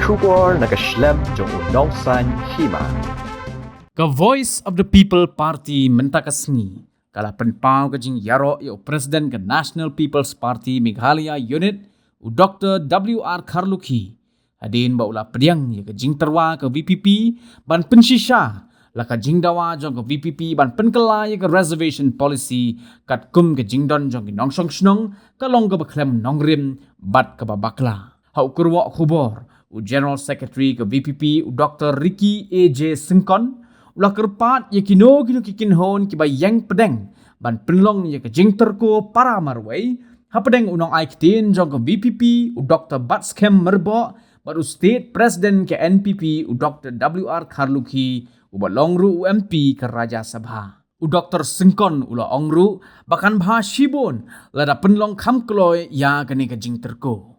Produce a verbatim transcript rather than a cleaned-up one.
Khubor na ka shlem jong u Nongsaiñ Hima. Ka Voice of the People Party mynta ka sngi ka la pynpaw ka jingïaroh ïa u President ka National People's Party Meghalaya Unit, u Doctor W R Kharlukhi, hadien ba u la pdiang ïa ka jingtyrwa ka V P P ban pynshisha la ka jingdawa jong ka V P P ban pynkylla ïa ka reservation policy katkum ka jingdon jong ki nongshong shnong ka long kaba khlem nongrim bad kaba bakla. Ha u kyrwoh khubor, u General Secretary ka V P P, u Doctor Ricky A J Syngkon, u la kyrpad ïa kino kino ki kynhun kiba ïeng pdeng ban pynlong ïa ka jingtyrko para marwei hapdeng u nongai ktien jong ka V P P, u Doctor Batskhem Myrboh, bad u State President ka N P P, u Doctor W R Kharlukhi, uba long ruh u M P ka Rajya Sabha. U Doctor Syngkon u la ong ruh ba kan bha shibun lada pynlong kham kloi ïa kane ka jingtyrko.